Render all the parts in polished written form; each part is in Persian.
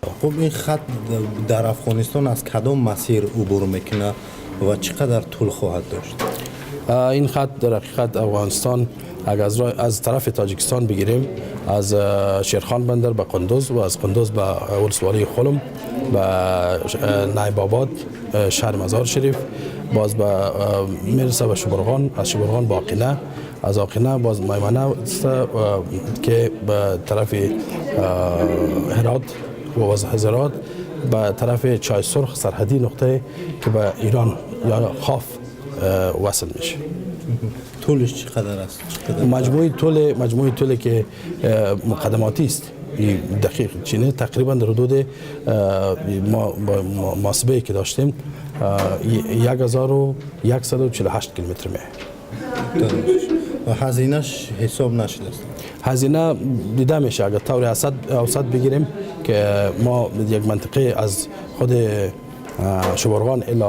خب این خط در افغانستان از کدام مسیر عبور میکنه و چقدر طول خواهد داشت؟ این خط در حقیقت افغانستان اگر از طرف تاجیکستان بگیریم، از شیرخان بندر به قندوز و از قندوز به ولسوالی خلم، به نایب آباد، شهر مزار شریف، باز به میرسه به شبرغان، از شبرغان به آقینه، از آقینه باز میمنه که به طرف هرات و از هرات به طرف چای سرخ، سرحدی نقطه که به ایران یا خواف وصل میشه. طولش چقدر است؟ چقدر؟ مجموعی طول که مقدماتی است، این دقیق چینه، تقریبا در حدود ما محاسبه که داشتیم 1148 کیلومتر میه. و هزینه‌اش حساب نشده است؟ هزینه دیده میشه. اگر طور اوسط بگیریم که ما یک منطقه از خود شبرغان الی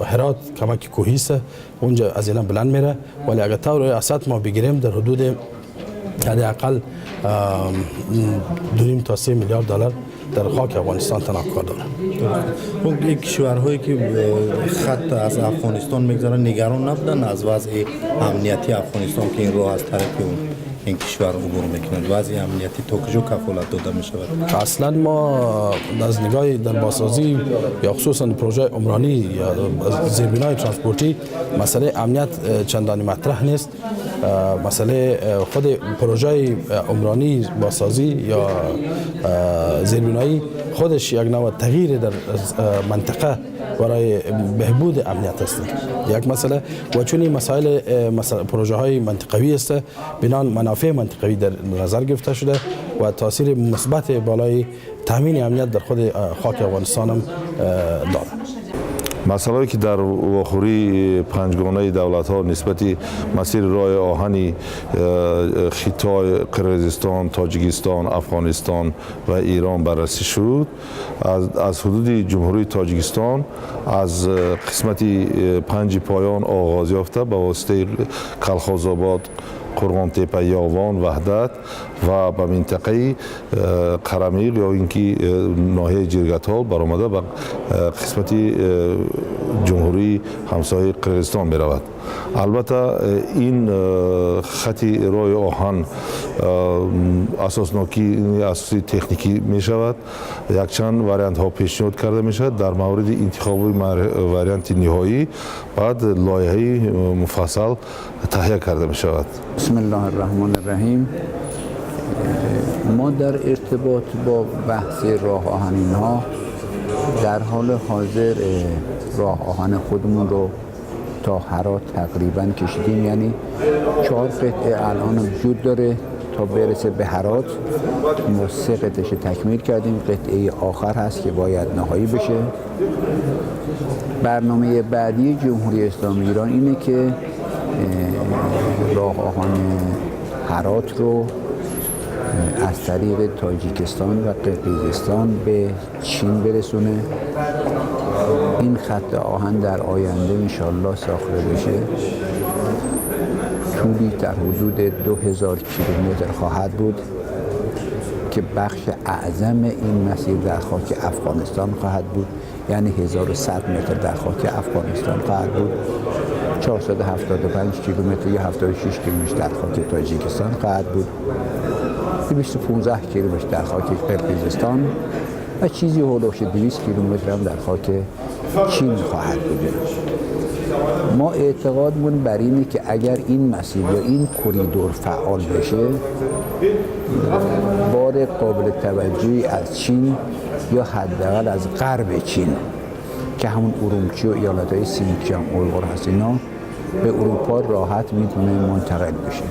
هرات کمک کوهی است، اونجا هزینه بلند میره، ولی اگر طور اوسط ما بگیریم در حدود حداقل 2.5 تا 3 میلیارد دلار در خاک افغانستان تنها کار داره. خب، این کشورهایی که خط از افغانستان میگذرن نگران نبودن از وضع امنیتی افغانستان که این راه از طرف اون این کشور عبور میکند؟ وضع امنیتی تا کجا کفالت داده میشود؟ اصلا ما از نگاه در بازسازی یا خصوصا پروژه عمرانی یا زیربنای ترانسپورتی، مسئله امنیت چندانی مطرح نیست. مسئله خود پروژه عمرانی، بازسازی یا زیربنایی خودش یک نوع تغییر در منطقه برای بهبود امنیت است، یک مسئله. و چون این مسائل پروژه های منطقوی است، بناً منافع منطقوی در نظر گرفته شده و تاثیر مثبت بالای تامین امنیت در خود خاک افغانستان هم داره. Масъалае ки дар вохӯрии панҷгонаи давлатҳо нисбати масири роҳи оҳани Хитой, Қирғизистон, Тоҷикистон, Афғонистон ва Эрон баррасӣ шуд, аз ҳудуди Ҷумҳурии Тоҷикистон аз қисмати Панҷи Поён оғоз ёфта, ба воситаи Калхозобод, Қурғонтепа, Ёвон, Ваҳдат ва ба минтақаи Қарамиқ ё ин ки ноҳияи Ҷиргатол баромада, ба қисмати ҷумҳурии ҳамсояи Қирғизистон меравад. Албатта, ин хати роҳи оҳан асоснокӣ асоси техникӣ мешавад, якчанд вариантҳо пешниҳод карда мешавад. Дар мавриди интихоби варианти ниҳоӣ баъд лоиҳаи муфассал таҳия карда мешавад. بسم الله الرحمن الرحیم. ما در ارتباط با بحث راه آهن اینها، در حال حاضر راه آهن خودمون رو تا هرات تقریبا کشیدیم، یعنی چهار قطعه الان وجود داره تا برسه به هرات. ما سه قطعش تکمیل کردیم، قطعه آخر هست که باید نهایی بشه. برنامه بعدی جمهوری اسلامی ایران اینه که راه آهن هرات رو از طریق تاجیکستان و قرقیزستان به چین برسونه. این خط آهن در آینده انشالله ساخته بشه، طولی در حدود 2000 کیلومتر خواهد بود که بخش اعظم این مسیر در خاک افغانستان خواهد بود، یعنی 1100 متر در خاک افغانستان خواهد بود، 475 کیلومتر یا 76 کیلومتر در خاک تاجیکستان خواهد بود، 215 کیلومتر در خاک قرقیزستان و چیزی حول و حوش 200 کیلومتر هم در خاک چین خواهد بود. ما اعتقادمون بر اینه که اگر این مسیر یا این کریدور فعال بشه، بار قابل توجهی از چین یا حداقل از غرب چین که همون ارومچی و ایالت‌های سینکیانگ اویغور هست، اینا به اروپا راحت میتونه منتقل بشه.